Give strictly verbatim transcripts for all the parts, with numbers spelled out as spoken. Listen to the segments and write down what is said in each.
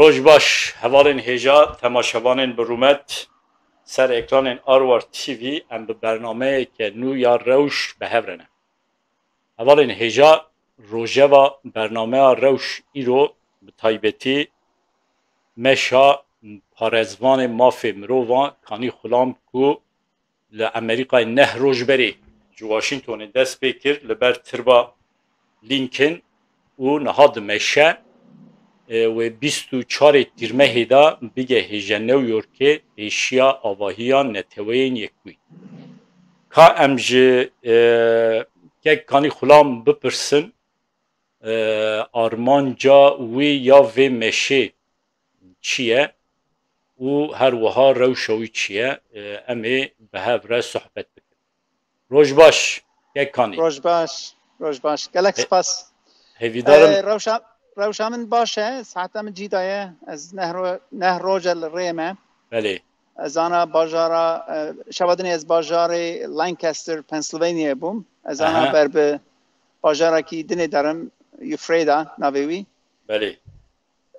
Roj baş, hevalên hêja, temaşevanên bi rûmet, ser ekranên Arwar T V em bi bernameyeke nû ya Rewş bi hev re ne. Hevalên hêja, rojeva bernameya Rewş îro bi taybetî meşa parêzvanê mafê mirovan Kanî Xulam ku li Amerîkayê neh roj berê ji Washingtonê dest pê kir, li ber tirba Lincoln û niha dimeşe, e, wê bîst û çarê Tîrmehê de bigehêje New Yorkê pêşiya avahiya Neteweyên Yekbûyî. Ka em ji, e, kek Kanî Xulam bipirsin, e, armanca wî ya vê meşê çi ye û her wiha rewşa wî çi ye? E, em ê bi hev re sohbet bikin. Roj baş, kek Kanî. Roj baş, roj baş. Gelek He- spas. Hêvîdarim. E, rewşa, rewşa min baş e, saeta min cî daye. Ez neh ro-, neh roje li rê me. Belê. Ez ana bajara, e, şeva dinê ez bajarê Lancaster, Pennsylvania bûm. Ez ana Aha. ber bi bajarekî dinê derim, Ufreda navê wî. Belê.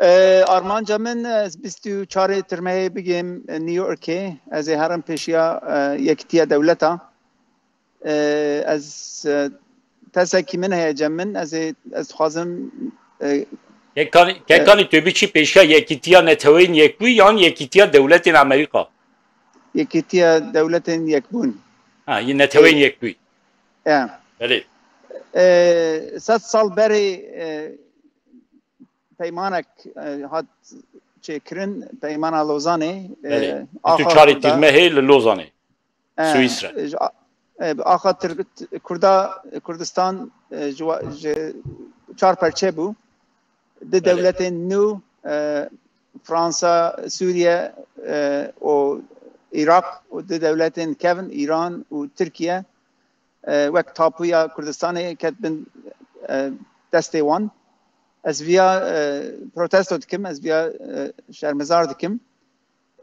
E, armanca min, ez bîst û çarê Tirmehê bigêm, e, New Yorkê. Ez ê herim pêşiya, e, Yekîtiya Dewleta. E, ez, e, tesekî min heye cem min. Ez ê, ez dixwazim, e, Kekanî, e, Kekanî tu bî çi pêşiya Yekîtiya Neteweyên Yekbûyî yan Yekîtiya Dewletên Amerîka? Yekîtiya Dewletên Yekbûn. Ha, yê Neteweyên Yekbûyî. Ya. Belê. E, sed sal berê, e, peymanek, e, hat çêkirin, Peymana Lozanê, e, Belê. Bîst û çarê Tîrmehê li Lozanê, e, Swîsre. Ji a-, e, axa Tirk-, Kurda, Kurdistan, e, ji wa-, ji çar perçe bû. Di Belê. dewletên nû, e, Fransa, Sûriye, e, û Iraq û di dewletên kevn, Îran û Tirkiye, e, wek tapuya Kurdistanê ket bin, e, destê wan. Ez viya, e, protesto dikim, ez viya, e, şermezar dikim.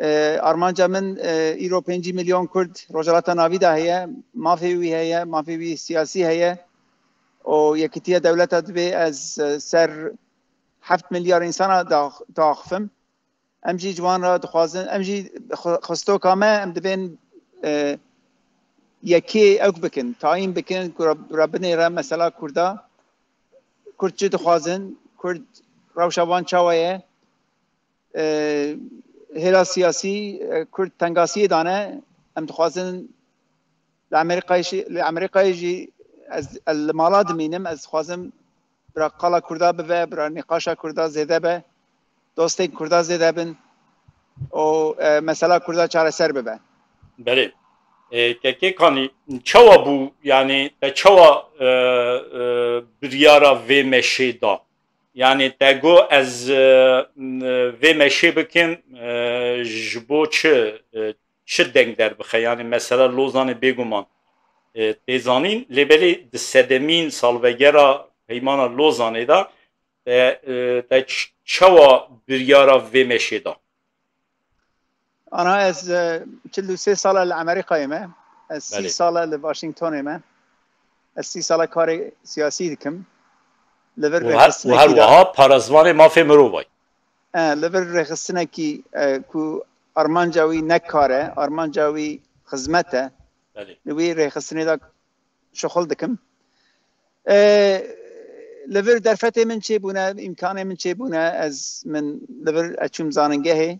E, armanca min, e, îro pêncî milyon Kurd Rojhilata Navî de heye, mafê wî heye, mafê wî siyasî heye. Û Yekîtiya Dewleta divê ez, e, ser heft milyar însana da-, daxifim. Em jî ji wan re dixwazin, em jî xwe-, xistoka me, em divên, e, yekê ewk bikin, tayîn bikin, ku re, re binêre mesela Kurda. Kurd çi dixwazin, Kurd rewşa wan çawa ye? E, hêla siyasî, e, Kurd tengasiyê dane, em dixwazin li Amerîkayê jî, li Amerîkayê jî ez, ez li mala dimînim, ez dixwazim bira qala Kurda bibe, bira nîqaşa Kurda zêde be, dostên Kurda zêde bin û, e, mesela Kurda çareser bibe. Belê. E, Kekê Kanî, çawa bû, yani te çawa, e, e, biryara vê meşê da? Yani te got ez, e, vê meşê bikim, e, ji bo çi, e, çi deng derbixe? Yani mesela Lozanê bêguman, e, tê zanîn, lê belê di sedemîn salvegera Peymana Lozanê de te, e, te ç-, çawa biryara vê meşê da? Ana ez, e, çil û sê sal e li Amerîkayê me. Ez sî Belê. sal e li Washingtonê me. Ez sî sal e karê siyasî dikim. Li vir Û her, û rêxistinekî her de wiha parêzvanê mafê mirovan. E, li vir rêxistinekî, e, ku armanca wî ne kar e, armanca wî xizmet e. Belê. Li wî rêxistinê de şixul dikim. E, li vir derfetê min çêbûne, îmkanê min çêbûne, ez min li vir e çûm zanîngehê.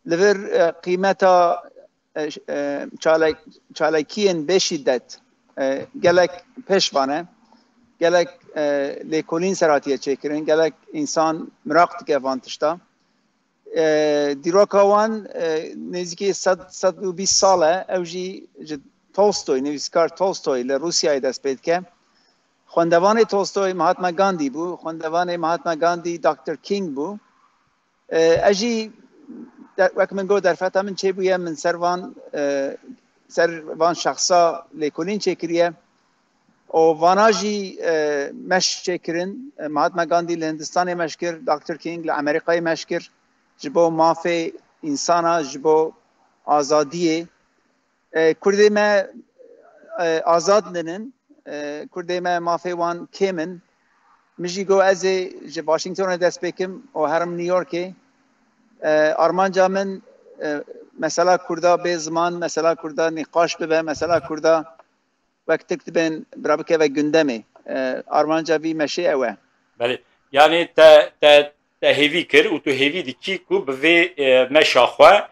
Li vir, e, qîmeta, e, ş-, e, çalek-, çalakiyên bê şîdet, e, gelek pêş vane, gelek, e, lêkolîn ser hatiye çêkirin, gelek însan miraq dike van tişta. E, dîroka wan, e, nêzîkî sed, sed û bîst sal e, ew jî ji Tolstoy, nivîskar Tolstoy li Rûsyayê dest pê dike. Xwendevanê Tolstoy Mahatma Gandhi bû, xwendevanê Mahatma Gandhi doktor King bû. E, ez jî de-, wek min got, derfeta min çêbûye, min ser van, e, ser van şexsa lêkolîn çêkiriye. Û vana jî, e, meş çêkirin. E, Mahatma Gandhi li Hindistanê meş kir, doktor King li Amerîkayê meş kir. Ji bo mafê însana, ji bo azadiyê. E, Kurdê me, e, azad ninin. E, Kurdê me mafê wan kêm in. Min jî got ez ê ji Washingtonê dest pê kim û herim New Yorkê. E, armanca min, e, mesela Kurda bê ziman, mesela Kurda nîqaş bibe, mesela Kurda wek Tirk dibên bira bikeve gündemê. E, armanca vî meşê ew e. Belê. Yanî te, te, te hêvî kir û tu hêvî dikî ku bi vê, e, meşa xwe,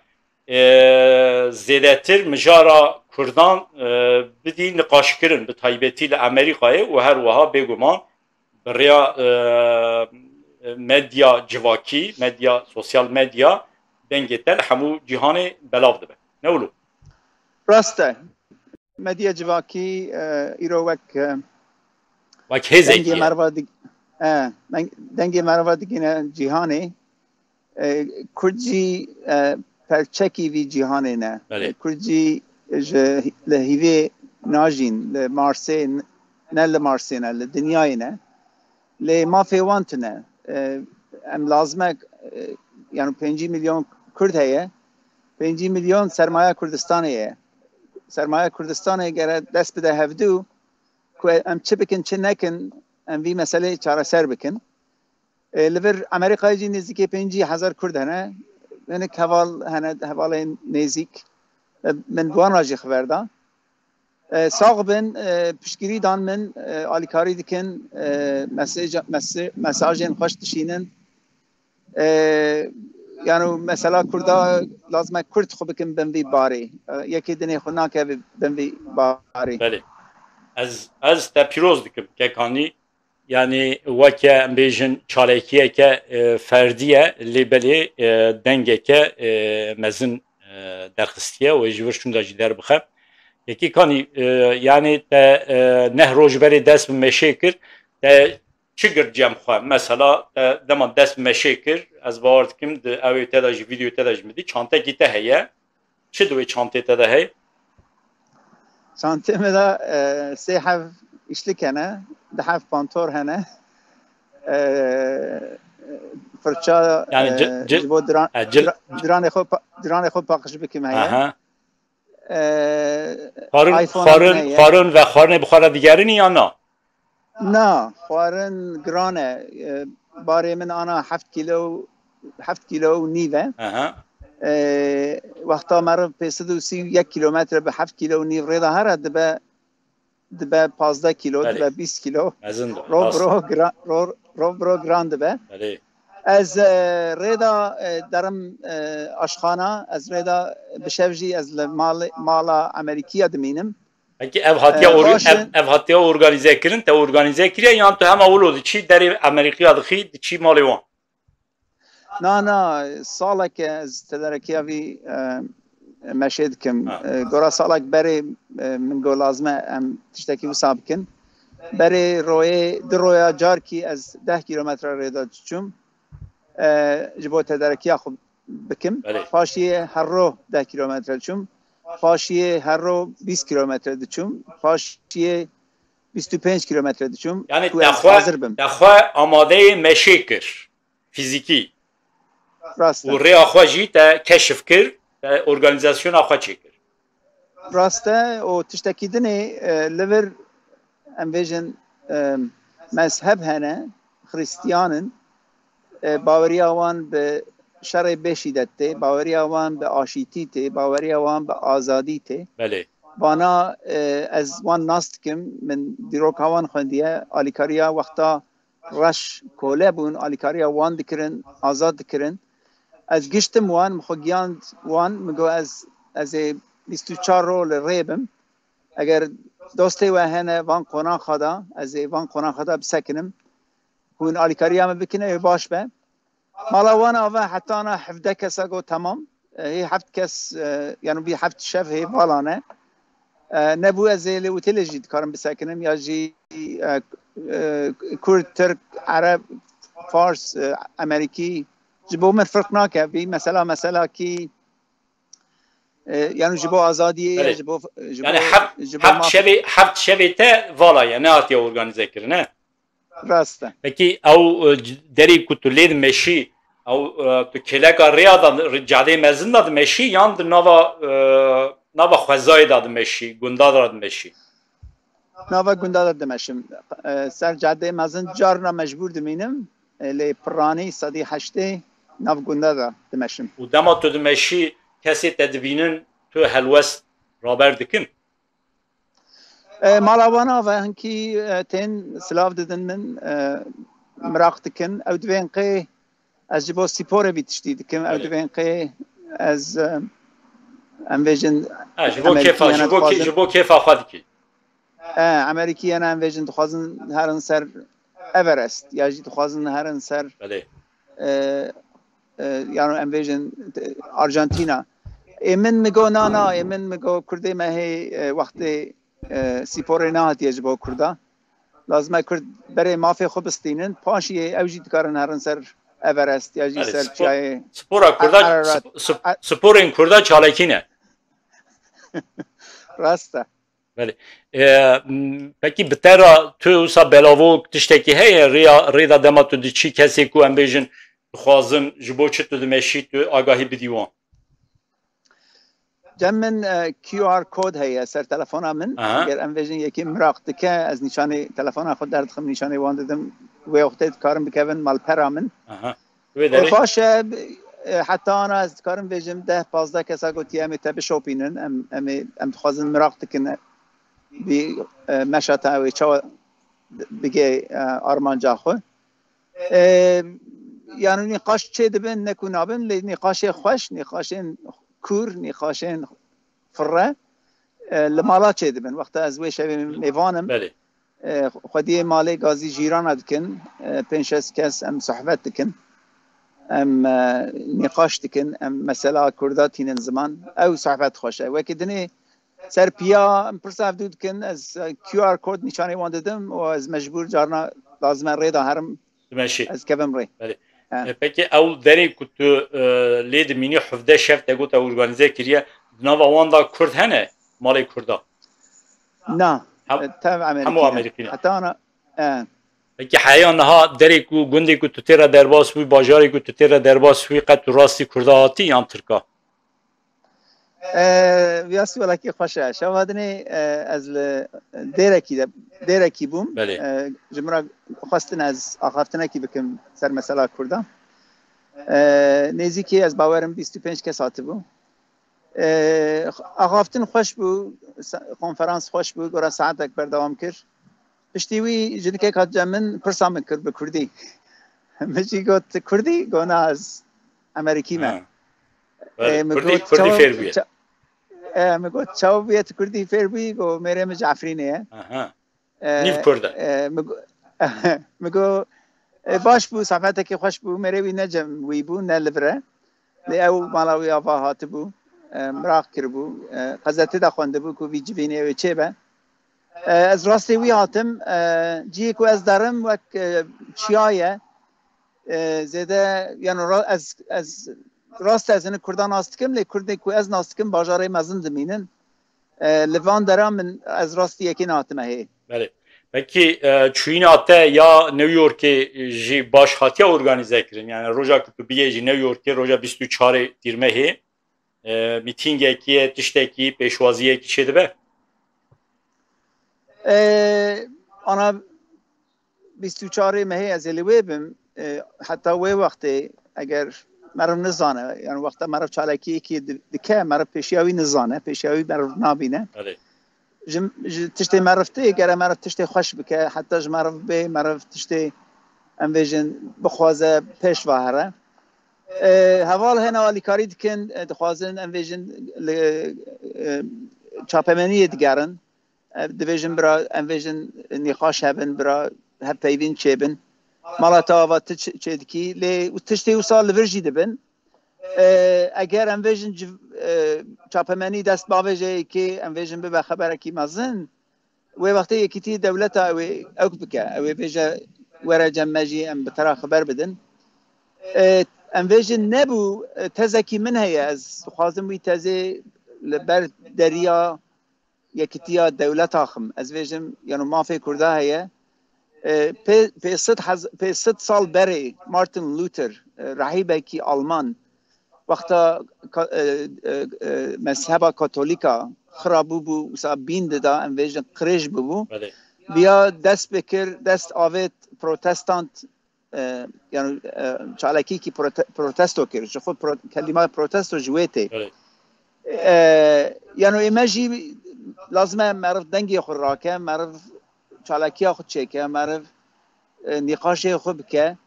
e, zêdetir mijara Kurdan, e, bidî niqaşkirin, bi taybetî li Amerîkayê û her wiha bêguman bi rêya, e, medya civakî, medya, sosyal medya dengê te li hemû cîhanê belav dibe. Ne wilo? Rast e. Medya civakî, e, îro wek, e, Wek hêzekî dengê ye. Merva dig-, e, deng-, dengê Merva digihîne cîhanê. E, Kurd jî, e, perçekî vî cîhanê ne. Belê. Kurd jî ji li hîvê najîn, li Marsê n-, ne li Marsê ne, li dinyayê ne. Lê mafê wan tune. E, em lazim e, e, yani pêncî milyon Kurd heye. Pêncî milyon sermaya Kurdistanê ye. Sermaya Kurdistanê gere dest bide hevdû ku em çi bikin, çi nekin, em vî meseleyê çareser bikin. E, li vir Amerîkayê jî nêzîkê pêncî hezar Kurd hene. Hinek heval hene, hevalên nêzîk. E, min bi wan re jî xeber da. E, sax bin, e, piştgirî dan min, e, alîkarî dikin, e, mesaj-, mese-, mesajên xweş dişînin. E, yani mesela Kurda lazim e Kurd xwe bikin bin vî barê. E, yekê dinê xwe nakeve bin vî barê. Belê. Ez, ez te pîroz dikim Kekanî. Yanî weke em bêjin çalakiyeke, e, ferdî ye, lê belê, e, dengeke, e, mezin, e, derxistiye û ê ji vir şûnda jî derbixe. Yekî Kanî, e, yanî te, e, neh roj berê dest bi meşê kir, te çi girt cem xwe? Mesela te dema dest bi meşê kir, ez bawer dikim di ew ê te de jî, vîdyoyê te de jî min dî, çantekî te heye. Çi di wê çantê te de heye? Çantê me de, e, sê heb îşlik hene, du heb pantor hene. E, firça, yani, e, ji bo diran, e, cil- dira-, diranê xwe pa-, diranê xwe paqij bikim heye. Aha. E, xwarin, iPhone xwarin, heye. Xwarin ve xwarinê bi xwe re digerînî ya na? Na, xwarin giran e. E, barê min ana heft kîlo, heft kîlo û nîv e. Aha. E, wexta meriv pênc sed û sî û yek kîlometre bi heft kîlo û nîv rê de here dibe, dibe pazdeh kîlo, Belê. Dibe bîst kîlo. Mezin de, Rov rast. Rov gira-, rov, rov bi rov giran dibe. Belê. Ez, e, rê de, e, derim, e, aşxana, ez rê de bi şev jî ez li mal-, mala Amerîkiya dimînim. Peki ev hatiye Ee, or-, baş ev, e. Ev hatiye organize kirin, te organize kiriye yan tu hema wilo diçî derê Amerîkiya dixî, diçî malê wan? Na, na, salek e ez tedarekiya vî, e, meşê dikim. Ha. E, gora salek berê, e, min got lazim e em tiştekî wisa bikin. Berê royê, di roya carkî ez deh kîlometre rê de diçûm. E, ji bo tedarekiya xwe bikim. Belê. Paşiyê her ro deh kîlometre çûm. Paşiyê her ro bîst kîlometre diçûm. Paşiyê bîst û pênc kîlometre diçûm. Yani Ku te ez xwe, hazir bim. Te xwe amadeyê meşê kir. Fizîkî. Rast e. Û rêya xwe jî te keşif kir, te organizasyona xwe çêkir. Rast e û tiştekî dinê, e, li vir em bêjin, e, mezheb hene, Xristiyan in. E, baweriya wan bi şerê bê şîdet tê, baweriya wan bi aşîtî tê, baweriya wan bi azadî tê. Belê. Vana, e, ez wan nas dikim, min dîroka wan xwendiye, alîkariya wexta reş kole bûn, alîkariya wan dikirin, azad dikirin. Ez giştim wan, min xwe giyand wan, min got ez, ez ê bîst û çar ro li rê bim. Eger dostê we hene van qonaxa de, ez ê van qonaxa de bisekinim. Hûn alîkariya min bikin, ew ê baş be. Mala wan ava hetana hevdeh kesa got temam. E, hê heft kes, e, yani bir heft şev hê vala ne. E, nebû ez ê li otelê jî dikarim bisekinim ya jî, e, e, Kurd, Tirk, Ereb, Fars, e, Amerîkî. Ji bo min firq nake. Vî mesela, mesela kî, e, yani ji bo azadiyê, Belê. Ji bo, ji Yani bo, heft, ji bo heft mafê şevê, heft şevê te vala ye, nehatiye organize kirin, ne? Rast e. Pekî ew, e, c-, derê ku tu lê dimeşî, ew, e, tu kêleka rêya de, rê-, cadê mezin de dimeşî yan di nava, e, nava xwezayê de dimeşî, gunda de dimeşî? Nava gunda de dimeşim. E, ser cadê mezin carna mecbûr dimînim. E, lê piranî sedî heştê nav gunda de dimeşim. Û dema tu dimeşî, kesê te dibînin, tu helwest raber dikin? E, mala wan ava hinkî e, tên silav didin min, e, miraq dikin. Ew divên qê ez ji bo sporê vî tiştî dikim. Ew Belê. Divên qê ez e, em vêjin Ha, ji bo kêfa, ji bo kê-, ji bo kêfa xwe dikî. E, Amerîkî yena em vêjin dixwazin herin ser Everest ya jî dixwazin herin ser Belê. e, e, yani em vêjin e, Arjantina. Ê min mi go na na, ê min mi go Kurdê me hê e, wextê e, sporê nehatiye ji bo Kurda. Lazim e Kurd berê mafê xwe bistînin, paşiyê ew jî dikarin herin ser Everest ya jî Belê, ser spor- çiyayê. Spora Kurda, Ararat. sp- sp- sporên Kurda çalakî ne. Rast e. Belê. E, m, pekî bi te re tu wisa belavo tiştekî heye, rêya, rêda dema tu diçî kesê ku em bêjin dixwazin ji bo çi tu dimeşî tu agahî bidî wan? Cem min e, Q R kod heye ser telefona min. Aha. Eger em vêjin yekî miraq dike, ez nîşanê telefona xwe derdixim, nîşanê wan didim. Wê wextê dikarin bikevin malpera min. Aha. Wê E, derê. Baş e, e, heta ana ez dikarim vêjim deh pazdeh kesa gotiye em ê te bişopînin, em, em, ê, em dixwazin miraq dikin vî e, meşa te ew ê çawa bigê e, armanca xwe. E, yani nîqaş çê dibin, ne ku nabin, lê nîqaşê xweş, nîqaşên kûr, nîqaşên firre e, li mala çê dibin. Wexta ez wê şevê mêvan im, Belê. e, xwediyê malê gazî jîrana dikin, e, pênc şeş kes em sohbet dikin, em e, nîqaş dikin, em mesela Kurda tînin ziman, ew sohbet xweş e. Wekî dinê ser piya em pirsa hevdû dikin, ez e, Q R kod nîşanê wan didim û ez mecbûr carna lazim e rê de herim, Dimeşî. Ez kevim rê. Belê. He. E, peki ew derê ku tu e, lê dimînî hevdeh şev te got ew organîze kiriye, di nava wan da Kurd hene, malê Kurda? Na. Hem- E, tev Amerîkî hemû ne. Amerîkî ne. Heta ana e, Peki heya niha derê ku gundê ku tu tê re derbas bû, bajarê ku tu tê re derbas bû, qet tu rastî Kurda hatî yan Tirka? E, viyasî welakî xweş e. Şeva dinê e, ez li Dêrekî de Dêrekî bûm. Belê. E, ji min re xwestin ez axaftinekî bikim ser mesela Kurda. E, nêzîkî ez bawerim bîst û pênc kes hatibû. E, axaftin xweş bû, sa- konferans xweş bû, gora saetek berdewam kir. Piştî wî jinikek hat cem min pirsa min kir bi Kurdî. Min jî got Kurdî? Got na ez Amerîkî me. Ha. Belê. E, min Kurdî, got, Kurdî "Çawa- fêr bûye. ça- e, min got çawa bûye tu Kurdî fêr bûyî? Got mêrê min ji Efrînê ye. Aha. E, Nîv Kurd e. E, min go- min got e, baş bû, sohbetekî xweş bû. Mêrê wî ne cem wî bû, ne li vir e. Lê ew mala wî ava hatibû, e, miraq kiribû, e, qezetê de xwendibû ku vî civînê wê çêbe. E, ez rastê wî hatim, e, cihê ku ez derim wek e, çiya ye. E, zêde, yani ra- ez, ez rast ez hinek Kurdan nas dikim, lê Kurdê ku ez nas dikim bajarê mezin dimînin. E, li van dera min ez rastî yekê nehatime hê. Belê. Peki e, çûyîna te ya New Yorkê jî baş hatiye organîze kirin? Yani roja ku tu bigê jî New Yorkê, roja bîst û çarê Tîrmehê, e, mîtîngekî ye, tiştekî, pêşwaziyekî çêdibe? E, ana bîst û çarê mehê ez ê li wê bim. E, heta wê wextê eger meriv nizane, yani wexta meriv çalakiyekî di- dike, meriv pêşiya wî nizane, pêşiya wî meriv nabîne. Belê. Ji, ji tiştê meriv tê, gere meriv tiştê xweş bike, heta ji meriv bê, meriv tiştê em vêjin bixwaze pêş ve here. E, heval hene alîkarî dikin, e, dixwazin em vêjin li e, çapemeniyê digerin. E, divêjin bira, em vêjin nîqaş hebin, bira hevpeyvîn çêbin. Mala te ava tu çi- çêdikî, lê û tiştê wisa li vir jî dibin. E, eger em vêjin civ- e, çapemenî dest bavêje yekê, em vêjin bibe xeberekî mezin, wê wextê yekîtî dewleta ew ê ewk bike, ew ê bêje were cem me jî em bi te re xeber bidin. E, em vêjin nebû, e, tezekî min heye, ez dixwazim wî tezê li ber deriya yekîtiya dewleta xim. Ez vêjim, yano mafê Kurda heye. E, pê, pê sed hez- pê sed sal berê Martin Luther, e, rahîbekî Alman, wexta ka- e, e, e, mezheba Katolîka xira bûbû, wisa bîn dida, em vêjin qirêj bûbû. Belê. Viya dest bikir, dest avêt protestant e, yani e, çalekîkî prote- protesto kir. Ji xwe pro- kelîma protesto ji wê tê. Evet. E, yani ê me jî lazim e meriv dengê xwe rake, meriv çalekiya xwe çêke, meriv e, nîqaşê xwe bike.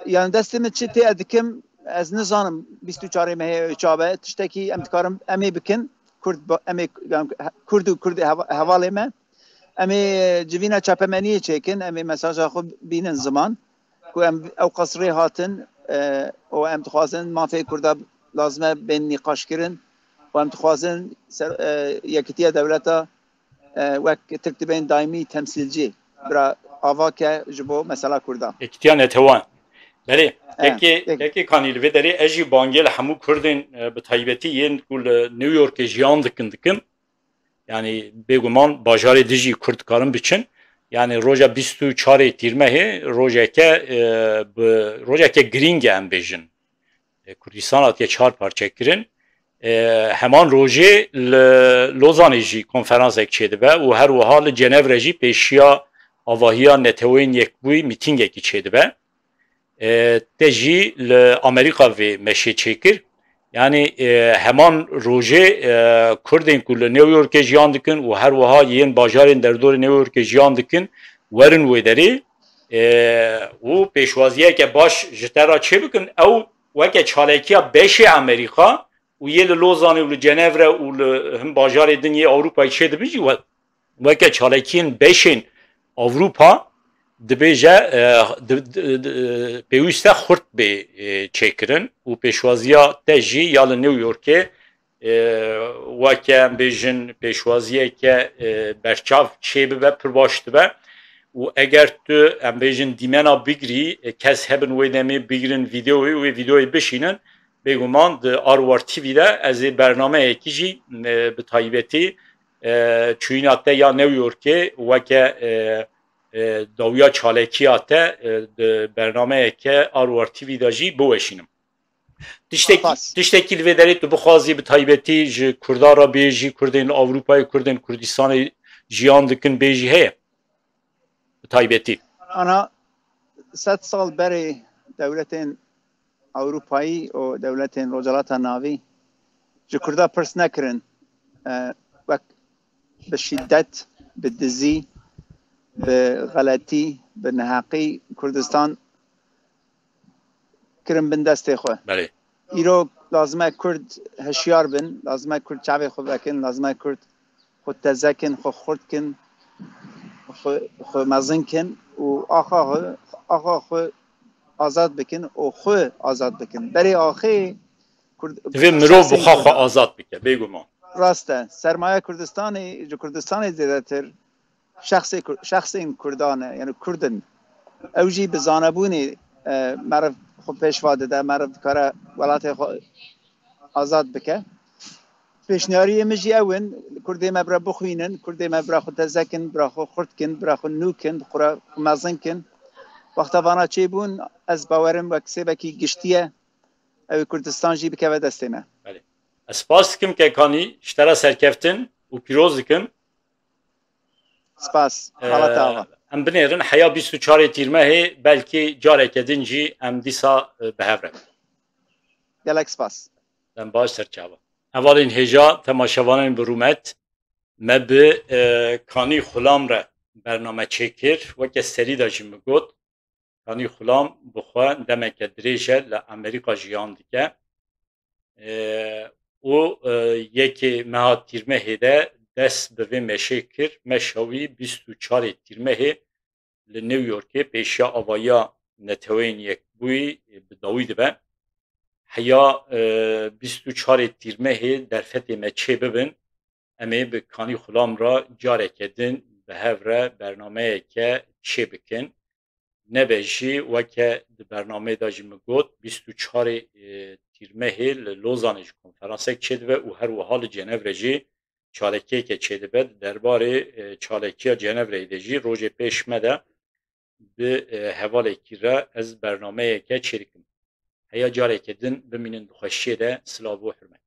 Yani destê min çi tê ez dikim, ez nizanim bîst û çarê mehê çabe, tiştekî em dikarin em ê bikin, Kurd ba- em ê, yani, Kurd û Kurd heva- hevalê me, em ê civîna çapemeniyê çêkin, em ê mesaja xwe bînin ziman, ku em ew qas rê hatin, e, û em dixwazin mafê Kurda lazim e bên nîqaşkirin û em dixwazin ser, e, yekitiya dewleta, e, wek Tirk dibên daîmî temsîlcî bira ava ke ji bo mesela Kurda. Yekitiya netewan. Belê, kekê, kekê Kanî, li vê derê ez jî bangê li hemû Kurdên, e, bi taybetî yên ku li New Yorkê jiyan dikin, dikim. Yani bêguman bajarê dijî Kurd dikarin biçin. Yani roja bîst û çarê Tîrmehê rojeke, e, bi, rojeke girîng e em bêjin. E, Kurdistan hatiye çar parçe kirin. E, heman rojê li Lozanê jî konferansek çêdibe û her wiha li Cenevre jî pêşiya avahiya Neteweyên Yekbûyî mîtîngekî çêdibe. E, te jî li Amerîka vê meşê çêkir. Yani e, heman rojê, e, Kurdên ku li New Yorkê jiyan dikin û her wiha yên bajarên derdorê New Yorkê jiyan dikin, werin wê derê, e, û pêşwaziyeke baş ji te re çê bikin. Ew weke çalekiya beşê Amerîka û yê li Lozanê û li Cenevre û li hin bajarê din yê Ewropayê çêdibin jî we- weke çalekiyên beşên Ewropa dibêje, e, di- di- di- pêwîst e xurt bê, e, çêkirin û pêşwaziya te jî ya li New Yorkê, e, weke em bêjin pêşwaziyeke, e, berçav çêbibe, pir baş dibe. Û eger tu, em bêjin, dîmena bigirî, e, kes hebin wê demê bigirin vîdeoyê, wê vîdeoyê bişînin, bêguman di Arwar T V de ez ê bernameyekî jî, e, bi taybetî, e, çûyîna te ya New Yorkê weke, e, e, dawiya çalekiya te, e, di bernameyeke Arwar T V de jî biweşînim. Tiştekî, Spas. Tiştekî li vê derê tu bixwazî bi taybetî ji Kurdan re bêjî, Kurdên li Ewropayê, Kurdên Kurdistanê jiyan dikin bêjî heye? Bi taybetî. Ana sed sal berê dewletên Ewropayî û dewletên Rojhilata Navî ji Kurda pirs nekirin, e, wek bi şîdet, bi dizî, bi xeletî, bi neheqî Kurdistan kirin bin destê xwe. Belê. Îro lazim e Kurd hişyar bin, lazim e Kurd çavê xwe vekin, lazim e Kurd xwe teze kin, xwe xurt kin, xwe, xwe mezin kin û axa xwe, axa xwe azad bikin û xwe azad bikin. Berê axê Kurd Divê mirov bi xwe xwe azad bike, bêguman. Rast e. Sermaya Kurdistanê, ji Kurdistanê zêdetir şexsê Kur- şexsên Kurdan e, yani Kurd in. Ew jî bi zanebûnê, e, meriv xwe pêş va dide, meriv dikare welatê xwe azad bike. Pêşniyariyê min jî ew in, Kurdê me bira bixwînin, Kurdê me bira xwe teze kin, bira xwe xurt kin, bira xwe nû kin, bira xwe mezin kin. Wexta vana çêbûn, ez bawerim wek sêvekî giştî ye, ew ê Kurdistan jî bikeve destê me. Belê. Ez spas dikim Kekanî, ji te re serkeftin û pîroz dikim. Spas. Mala te ava. Em binêrin heya bîst û çarê Tîrmehê, belkî careke din jî em dîsa, e, bi hev re bin. Gelek spas. Dem baş, ser çava. Hevalên hêja, temaşevanên bi rûmet, me bi, e, Kanî Xulam re bername çêkir. Weke serî de jî min got, Kanî Xulam bi xwe demeke dirêj e li Amerîka jiyan dike. E, û, e, yekê meha Tîrmehê de dest bi vê meşê kir. Meşa wî bîst û çarê Tîrmehê li New Yorkê pêşiya avahiya Neteweyên Yekbûyî bi dawî dibe. Heya, e, bîst û çarê Tîrmehê derfetê me çê bibin, em ê bi Kanî Xulam re careke din bi hev re bernameyeke çê bikin. Nebe jî weke di bernameyê de jî min got, bîst û çarê, e, Tîrmehê li Lozanê jî konferansek çêdibe û her wiha li Cenevre jî çalekiyeke çêdibe. Di derbarê, e, çalekiya Cenevreyê de jî rojê pêş me de bi, e, hevalekî re ez bernameyeke çêdikim. Heya careke din bimînin di xweşiyê de. Silav û hurmet.